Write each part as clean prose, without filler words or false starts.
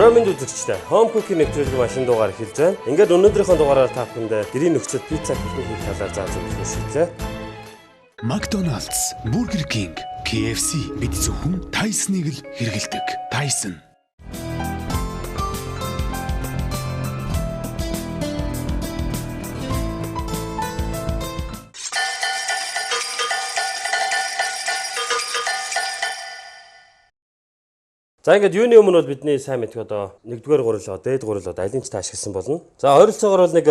Орой мэнд үзэгчдээ Home Cooking нэвтрүүлгийн машин дугаар эхэлж байна. Ингээд өнөөдрийнхөө дугаараар та бүхэндээ гэрийн нөхцөлд пицца хэрхэн хийх талаар зааж өгөх шийдлээ. McDonald's, Burger King, KFC бид зөвхөн Tyson-ыг л хэрэглэдэг. Tyson. За ингээд юуны өмнө бол бидний сайн мэдэх одоо 1-р гурил, дээд гурил одоо алин ч та ашигласан болно. За ойролцоогоор бол нэг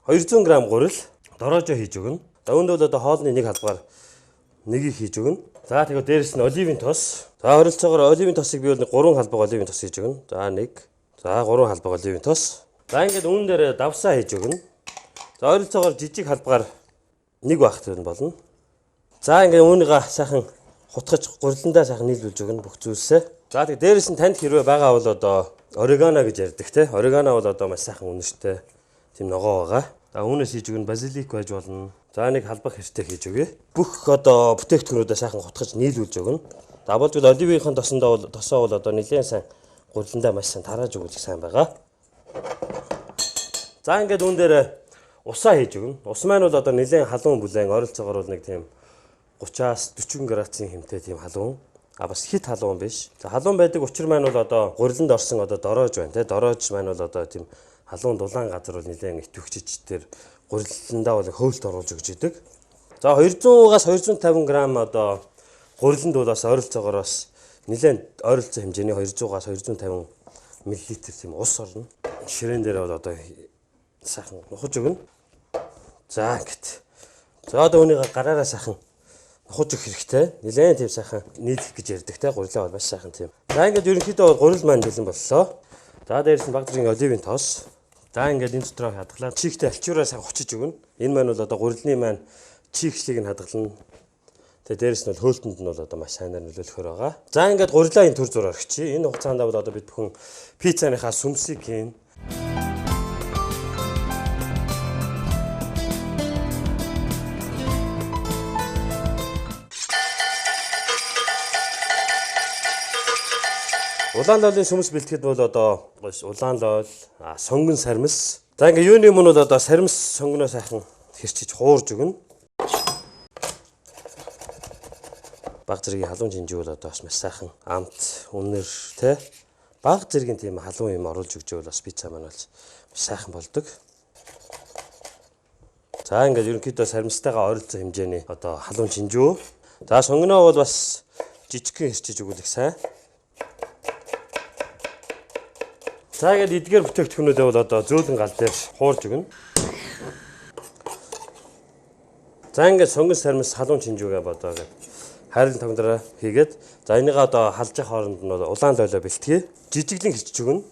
200 г гурил дороожоо хийж өгнө. За үүнд бол одоо хоолны нэг халбаар нэгийг хийж өгнө. За тэгээд дээрэс нь оливын тос. За ойролцоогоор оливын тосыг би бол нэг 3 халбаг оливын тос хийж өгнө. За 1. За 3 халбаг оливын тос. За ингээд үүн дээр давсаа хийж өгнө. За ойролцоогоор жижиг халбгаар нэг багт болно. За ингээд үүнийгээ сайхан хутгаж гуриландаа сайхан нийлүүлж өгнө бүх зүйлсээ. За тэг дээрэс нь танд хэрвээ байгаа бол одоо орегано гэж ярьдаг те. Орегано бол одоо маш сайхан үнэртэй тийм ногоо байгаа. За үүнээс хийж өгнө, базилик байж болно. За нэг халбах хэртэй хийж өгье. Бүх одоо бүтээгдэхүүнүүдээ сайхан хутгаж нийлүүлж өгнө. За болж бол оливынхон тосондоо бол тосоо бол одоо нэлээд сайн гуриландаа маш сайн тарааж өгөх сайн байгаа. За ингээд үүн дээр усаа хийж өгнө. Ус маань бол одоо нэлээд халуун бүлээн ойролцоогоор бол нэг тийм 30-аас 40 градусын хэмтэй тийм халуун. А бас хит халуун биш. За халуун байдаг учир маань бол одоо гуриланд орсон одоо дороож байна те. Дороож маань бол одоо тийм халуун дулаан газар бол нэлээд идэвхжиж тэр гуриландаа бол хөөлт оруулж өгч идэг. За 200-аас 250 г одоо гуриланд бол бас ойролцоогоор бас нэлээд ойролцоо хэмжээний 200-аас 250 мл тийм ус орно. Ширээн дээр бол одоо сайхан нухаж өгнө. За ингээд. За одоо үүнийг гараараа сайхан нухаж өгөх хэрэгтэй. Нилээн тийм сайхан нийлэх гэж ярьдаг те. Гурилаа бол маш сайхан тийм. За ингээд ерөнхийдөө бол гурил маань бэлэн боллоо. За дээрс нь баг зэргийн оливын тос. За ингээд энэ дотроо хадгалаад чигтэй альчуураа сайхан хучиж өгнө. Энэ маань бол одоо гурилны маань чигшлийг нь хадгална. Тэгээ дээрс нь бол хөөлтөнд нь бол одоо маш сайнаар нөлөөлөхөр байгаа. За ингээд гурилаа энэ төр зур орхичих. Энэ хугацаанд бол одоо бид бүхэн пиццаныхаа сүмсийг хийн. Улаан лоолын сүмс бэлтгэхэд бол одоо улаан лоол, сонгон сармис. За ингээ юуны өмнө бол одоо сармис сонгоноо сайхан хэрчиж хуурж өгнө. Баг зэргийн халуун шинжүү бол одоо бас маш сайхан амт, үнэр те. Баг зэргийн тийм халуун юм оруулж өгч байвал бас пицца маань бол маш сайхан болдог. За ингээд ерөнхийдөө сармистайгаа ойролцоо хэмжээний одоо халуун шинжүү. За сонгоноо бол бас жижигхэн хэрчиж өгвөл их сайн. За ингээд эдгээр бүтээгдэхүүнүүдээ бол одоо зөөлөн гал дээр хуурж өгнө. За ингээд сонгон сармис халуун чинжүүгээ бодоо гээд хайрын тогнороо хийгээд за энийгээ одоо халж явах хооронд нь бол улаан лойлоо бэлтгэе. Жижиглэн хэрчиж өгнө.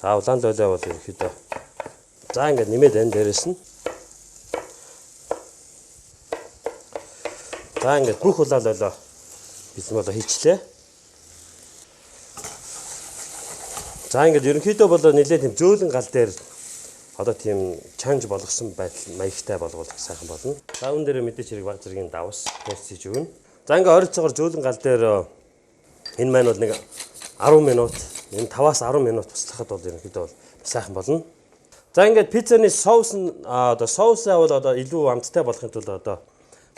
За улаан лойлоо бол ерөнхийдөө за ингээд нэмээд энэ дээрээс нь за ингээд бүх улаан лойлоо бэлэн болоо хийчлээ. За ингээд ерөнхийдөө бол нэлээд тийм зөөлөн гал дээр одоо тийм чанж болгосон байдал маягтай болгох сайхан болно. За үүн дээр мэдээч хэрэг баг зэргийн давс перц хийж өгнө. За ингээд ойролцоогоор зөөлөн гал дээр энэ маань бол нэг 10 минут, энэ 5-аас 10 минут туслахад бол ерөнхийдөө бол сайхан болно. За ингээд пиццаны соус нь одоо соусаа бол одоо илүү амттай болохын тулд одоо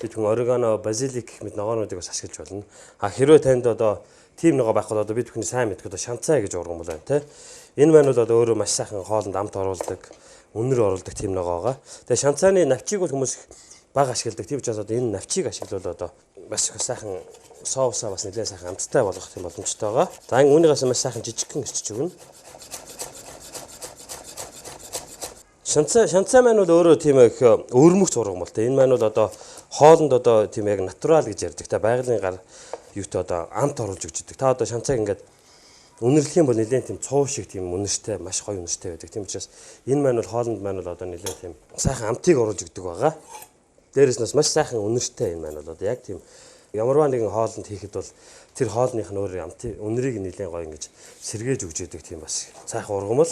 бид хүн орегано, базилик гэх мэт ногоонуудыг бас ашиглаж болно. А хэрвээ танд одоо тийм ногоо байхгүй бол одоо бид бүхний сайн мэддэг одоо шанцай гэж ургамал байна те. Энэ маань бол одоо өөрөө маш сайхан хоолнд амт оруулдаг, үнэр оруулдаг тийм ногоо байгаа. Тэгээ шанцайны навчийг бол хүмүүс бага ашигладаг. Тийм учраас одоо энэ навчийг ашиглавал одоо маш их сайхан соусаа бас нэлээд сайхан амттай болгох тийм боломжтой байгаа. За энэ үүнийгээс маш сайхан жижигхэн хэрчиж өгнө. Шанцай маань бол өөрөө тийм их өвөрмөгц ургамал те. Энэ маань бол одоо хоолнд одоо тийм яг натурал гэж ярьдаг те. Байгалийн гар юутай одоо амт оруулж өгч идэг. Та одоо шанцайг ингээд үнэрлэх юм бол нэлээд тийм цуу шиг тийм үнэртэй маш гоё үнэртэй байдаг. Тийм учраас энэ маань бол хоолнд маань бол одоо нэлээд тийм сайхан амтыг оруулж өгдөг байгаа. Дээрээс нь бас маш сайхан үнэртэй энэ маань бол одоо яг тийм ямарваа нэгэн хоолнд хийхэд бол тэр хоолных нь өөр амтын үнэрийг нэлээд гоё ингэж сэргээж өгч идэг тийм бас сайхан ургамал.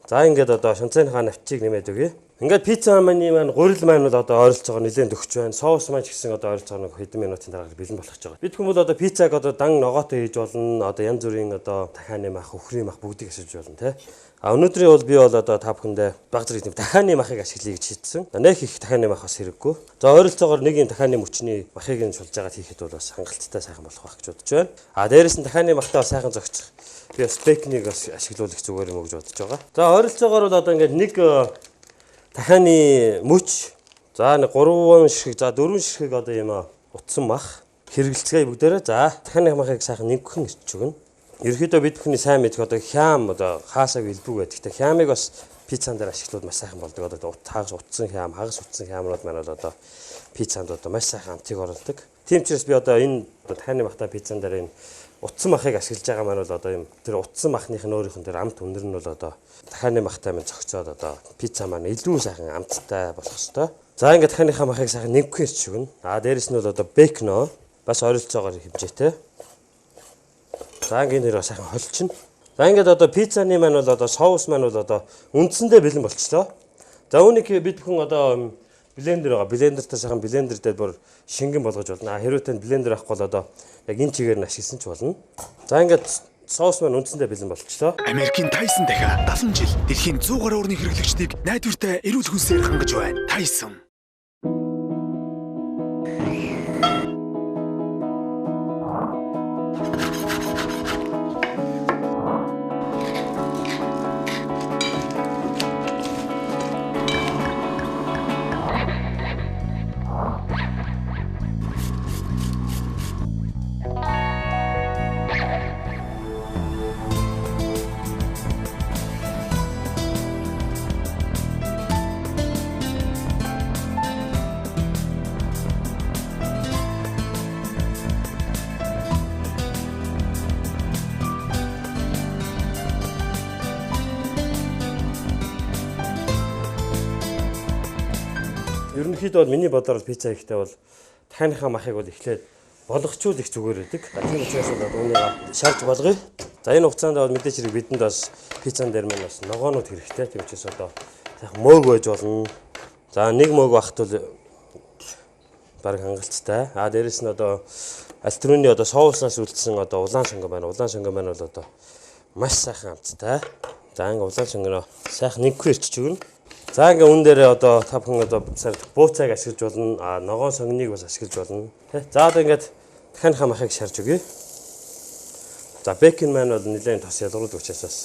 За ингээд одоо шанцайныхаа навчийг нэмээд өгье. Ингээд пицца маань гурил маань бол одоо ойролцоогоор нэлээд төгсөж байна. Соус маань ч гэсэн одоо ойролцоогоор нэг хэдэн минутын дараа бэлэн болох гэж байгаа. Бид хүн бол одоо пиццаг одоо дан ногоотой хийж болно. Одоо янз бүрийн одоо дахианы мах, үхрийн мах бүгдийг ашиглаж болно, тэ. А өнөөдрийн бол би бол одоо та бүхэндээ баг зэрэг тийм дахианы махыг ашиглая гэж шийдсэн. Нэх их дахианы мах бас хэрэггүй. За ойролцоогоор нэг юм дахианы мөчний махыг нь шулж агаад хийхэд бол бас хангалттай сайхан болох байх гэж бодож байна. А дээрэс нь дахианы махтай бас сайхан зохицох. Би бас бейкнийг бас ашиглуулах зүгээр юм уу гэж бодож байгаа. За ойролцоогоор бол одоо ингээд нэг дахианы мөч, за нэг 3 ширхэг, за 4 ширхэг одоо юм утсан мах хэрэгэлцгээе бүгдээрээ. За дахианы махыг сайхан нэгхэн ирч өгнө. Ерөнхийдөө бид бүхний сайн мэдэх одоо хям одоо хаасаг илбэг байдаг. Тэ хямыг бас пиццан дээр ашиглавал маш сайхан болдог. Одоо хагас утсан хям, хагас утсан хямрууд маань бол одоо пиццанд одоо маш сайхан амтыг оруулдаг. Тийм учраас би одоо энэ дахианы махтай пиццан дээр энэ утсан махыг ашиглаж байгаа маань бол одоо юм тэр утсан махных нь өөрийнх нь тэр амт үнэр нь бол одоо дахианы махтай маань зохицоод одоо пицца маань илүү сайхан амттай болох ёстой. За ингээд дахианыхаа махыг сайхан нэгхэн ирч өгнө. А дээрэс нь бол одоо бейкно бас ойролцоогоор хэмжээтэй. За ингээд нэр сайхан холчихно. За ингээд одоо пиццаны маань бол одоо соус маань бол одоо үндсэндээ бэлэн болчлоо. За үүнийг бид бүхэн одоо блендер байгаа. Блендертэй сайхан блендер дээр бүр шингэн болгож болно. А хэрвээ танд блендер авахгүй бол одоо яг энэ чигээр нь ашигласан ч болно. За ингээд соус маань үндсэндээ бэлэн болчлоо. Америкийн Tyson дахиа 70 жил дэлхийн 100 гаруй орны хэрэглэгчдийг найдвартай эрүүл хүнсээр хангаж байна. Tyson. Ерөнхийдөө бол миний бодлоор пицца хийхдээ бол дахианыхаа махыг бол эхлээд болгочвол их зүгээр байдаг. Тийм учраас бол үүнийг шарж болгоё. За энэ хугацаанд бол мэдээч хэрэг бидэнд бас пиццан дээр маань бас ногоонууд хэрэгтэй. Тийм учраас одоо сайхан мөөг байж болно. За нэг мөөг багт бол баг хангалттай. А дээрэс нь одоо аль түрүүний одоо соуснаас үлдсэн одоо улаан сонгон байна. Улаан сонгон маань бол одоо маш сайхан амттай. За ингээ улаан сонгоноо сайхан нэггүй ирчиж өгнө. За ингээ үн дээрээ одоо та бүхэн одоо бууцайг ашиглаж болно, а ногоон сонгоныг бас ашиглаж болно. Тэ. За одоо ингээд дахианыхаа махыг шарж өгье. За бейкон маань бол нэлээд тос ялгаруулдаг учраас бас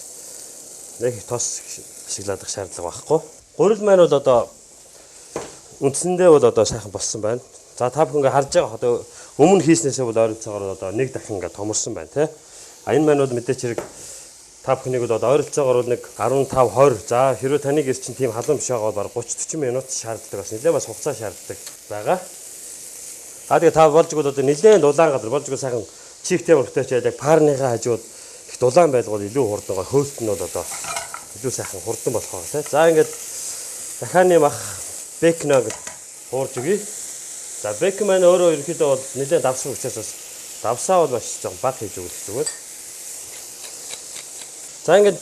нэг их тос ашиглах шаардлага байхгүй. Гурил маань бол одоо үндсэндээ бол одоо сайхан болсон байна. За та бүхэн ингээ харж байгаа одоо өмнө хийснээсээ бол ойролцоогоор одоо нэг дахин ингээ томорсон байна, тэ. А энэ маань бол мэдээч хэрэг та бүхнийг бол одоо ойролцоогоор бол нэг 15 20 за хэрвээ таны гэр чинь тийм халуун биш байгаа бол бараг 30 40 минут шаарддаг бас нэлээд бас хугацаа шаарддаг байгаа. А тэгээ та болж игэл одоо нэлээд дулаан газар болж игэл сайхан чигтэй мөртэй ч яг парныхаа хажууд их дулаан байлгуул илүү хурдан гой хөөлт нь бол одоо илүү сайхан хурдан болох байгаа тий. За ингээд дахианы мах бейкног хуурж өгье. За бейкон маань өөрөө ерөнхийдөө бол нэлээд давсан учраас бас давсаа бол маш жоохон бага хийж өгөх зүгээр. За ингээд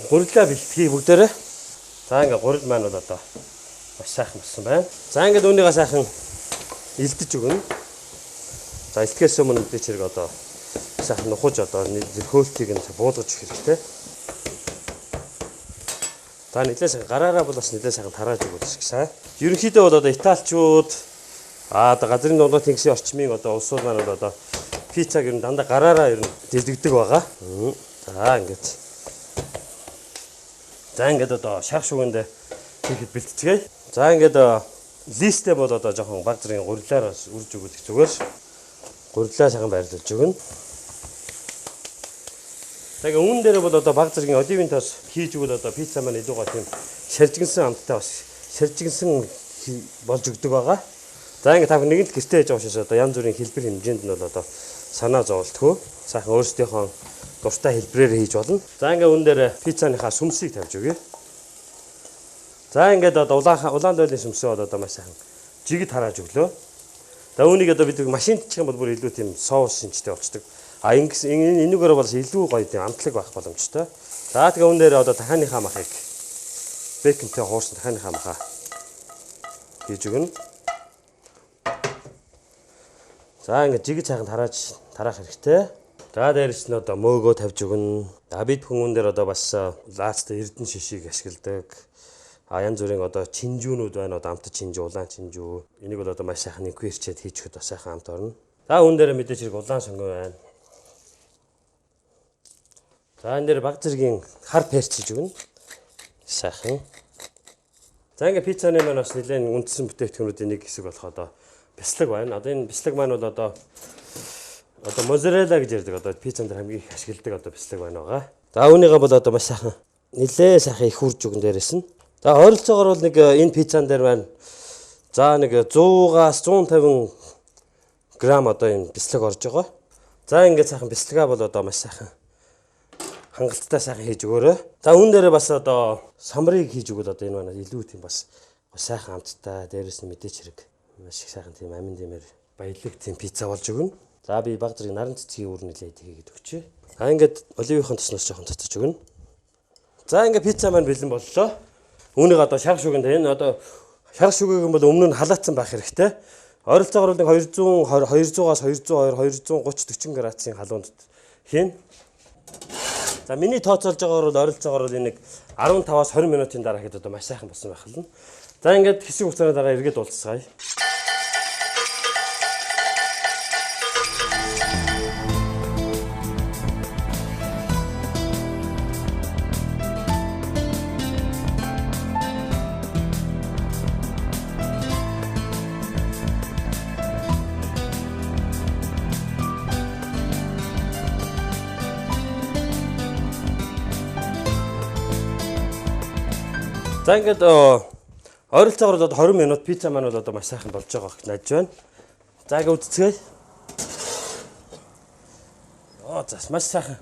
гурилаа бэлтгэе бүгдээрээ. За ингээд гурил маань бол одоо маш сайхан болсон байна. За ингээд үүнийгээ сайхан илдэж өгнө. За илтгэхээс өмнө мэдээч хэрэг одоо сайхан нухаж одоо хөөлтийг нь буулгаж өгөх хэрэгтэй. За нэлээд сайхан гараараа бол бас нэлээд сайхан тарааж өгөх шиг сайн. Ерөнхийдөө бол одоо италичууд одоо газрын дундаа тэнгисийн орчмын одоо улсууд маань бол одоо пиццаг ер нь дандаа гараараа ер нь дэлгдэг байгаа. За ингээд. За ингээд одоо шарх шүгэндээ хийхэд бэлтцгээе. За ингээд листээ бол одоо жоохон баг зэргийн гурилаар бас үрж өгөх зүгээр. Гурилаа сайхан байрлуулж өгнө. Тэгээ үүн дээр бол одоо баг зэргийн оливын тос хийж өгвөл одоо пицца маань илүү гоо тийм шаржигнсан амттай бас шаржигнсан болж өгдөг байгаа. За ингээд та бүхэн нэгэнт гэртээ хийж байгаа учраас одоо янз бүрийн хэлбэр хэмжээнд нь бол одоо санаа зовлтгүй. Сайхан өөрсдийнхөө дуртай хэлбэрээр хийж болно. За ингээд үүн дээр пиццаныхаа сүмсийг тавьж өгье. За ингээд одоо улаан дойлын сүмсээ бол одоо маш сайхан жигд харааж өглөө. За үүнийг одоо бид машинд чих юм бол бүр илүү тийм соус шинжтэй болчдөг. А ингэсэн энүүгээр бол илүү гоё тийм амтлаг байх боломжтой. За тэгээ үүн дээр одоо дахианыхаа махыг Бэконтэй хуурсан дахианыхаа махаа хийж өгнө. За ингээд жигэж сайхан тарааж тараах хэрэгтэй. За дээрэс нь одоо мөөгөө тавьж өгнө. За бид бүхэн үүн дээр одоо бас лаацтай эрдэнэ шишийг ашигладаг. А янз бүрийн одоо чинжүүнүүд байна. Одоо амт чинжүү, улаан чинжүү. Энийг бол одоо маш сайхан нэггүй ирчээд хийчихэд бас сайхан амт орно. За үүн дээр мэдээж хэрэг улаан сонгон байна. За энэ дээр баг зэргийн хар перц хийж өгнө. Сайхан. За ингээд пиццаны маань бас нэлээд үндсэн бүтээгдэхүүнүүдийн нэг хэсэг болох одоо бяцлаг байна. Одоо энэ бяцлаг маань бол одоо моцарелла гэж ярьдаг. Одоо пиццан дээр хамгийн их ашигладаг одоо бяцлаг байна байгаа. За үүнийгээ бол одоо маш сайхан нэлээд сайхан их үрж өгөн дээрээс нь. За ойролцоогоор бол нэг энэ пиццан дээр байна. За нэг 100-аас 150 грамм одоо энэ бяцлаг орж байгаа. За ингээд сайхан бяцлагаа бол одоо маш сайхан хангалттай сайхан хийж өгөөрэй. За үүн дээрээ бас одоо самрыг хийж өгвөл одоо энэ маань илүү тийм бас сайхан амттай, дээрээс нь мэдээч хэрэг маш их сайхан тийм амин дэмэр баялаг тийм пицца болж өгнө. За би баг зэрэг наран цэцгийн үр нэлээд хийгээд өгчээ. За ингээд оливын тосноос жоохон цацаж өгнө. За ингээд пицца маань бэлэн боллоо. Үүнийг одоо шарх шүгэнд энэ одоо шарх шүгээг бол өмнө нь халаацсан байх хэрэгтэй. Ойролцоогоор нэг 220 200-аас 220 230 40 градусын халуунд хийн. За миний тооцоолж байгаагаар бол ойролцоогоор бол энэ нэг 15-аас 20 минутын дараа хэд одоо маш сайхан болсон байх л нь. За ингээд хэсэг хугацааны дараа эргээд уулзцгаая. За ингээд ойролцоогоор одоо 20 минут пицца маань бол одоо маш сайхан болж байгаа гэж найдаж байна. За ингээд үзцгээе. Оо за маш сайхан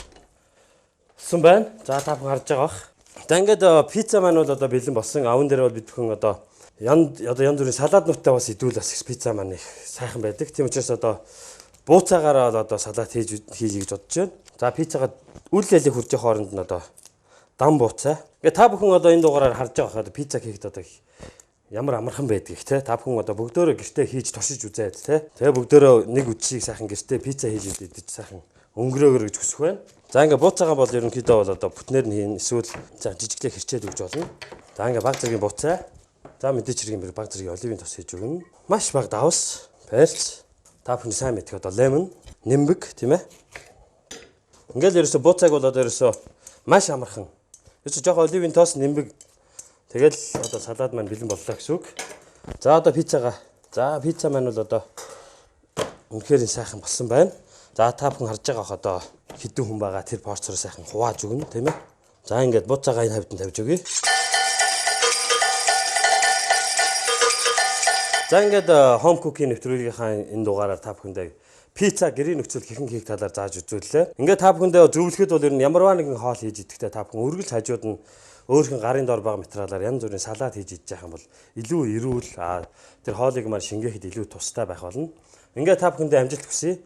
болсон байна. За та бүхэн харж байгаа бах. За ингээд пицца маань бол одоо бэлэн болсон. Аван дээр бол бид бүхэн одоо янз бүрийн салааднуудтай бас идвэл бас пицца маань их сайхан байдаг. Тийм учраас одоо бууцаагаараа одоо салаад хийж хийж гэж бодож байна. За пиццагаа үл ялыг хүрж явах хооронд нь одоо дам бууцаа. Ингээ та бүхэн одоо энэ дугаараар харж байгаа хаад пицца хийхэд одоо ямар амархан байдгийг те. Та бүхэн одоо бүгдөөрөө гэртээ хийж туршиж үзээд те. Тэгээ бүгдөөрөө нэг үдшийг сайхан гэртээ пицца хийж идэж сайхан өнгөрөөгөр гэж хүсэх байна. За ингээ бууцаагаа бол ерөнхийдөө бол одоо бүтнээр нь хийн эсвэл за жижиглээ хэрчээд өгч болно. За ингээ баг зэргийн бууцаа. За мэдээч хэрэг баг зэргийн оливын тос хийж өгнө. Маш бага давс, перц. Та бүхэн сайн мэдэх одоо лемон, нимбэг тийм ээ. Ингээл ерөөсө бууцааг бол одоо ерөөсө маш амархан. Ерөөсө жоохон оливын тос, нимбэг. Тэгэл одоо салаад маань бэлэн боллоо гэсэн үг. За одоо пиццагаа. За пицца маань бол одоо үнэхээр сайхан болсон байна. За та бүхэн харж байгаа бох одоо хэдэн хүн байгаа тэр порцоор сайхан хувааж өгнө тийм ээ. За ингээд бууцаагаа энэ хавьд нь тавьж өгье. За ингээд home cooking нэвтрүүлгийнхаа энэ дугаараар та бүхэндээ пицца гэрийн нөхцөл хэрхэн хийх талаар зааж үзүүллээ. Ингээд та бүхэндээ зөвлөхөд бол ер нь ямарваа нэгэн хоол хийж идэхдээ та бүхэн үргэлж хажууд нь өөрхөн гарын дор бага материалаар янз бүрийн салаад хийж идэж байгаа юм бол илүү эрүүл, тэр хоолыг маань шингээхэд илүү тустай байх болно. Ингээд та бүхэндээ амжилт хүсье.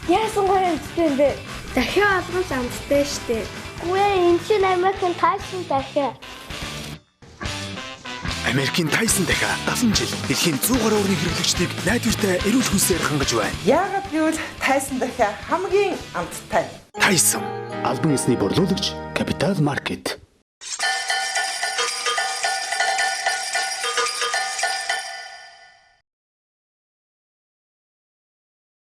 Яасан гоё амттай юм бэ? Дахиад алгамж амттай штэ. Үгүй энэ чинь Америкийн Тайсон дахиа. Америкийн Тайсон дахиа 70 жил дэлхийн 100 гаруй орны хэрэглэгчдийг найдвартай эрүүл хүнсээр хангаж байна. Яагаад гэвэл Тайсон дахиа хамгийн амттай. Тайсон албан ёсны борлуулагч Capital Market.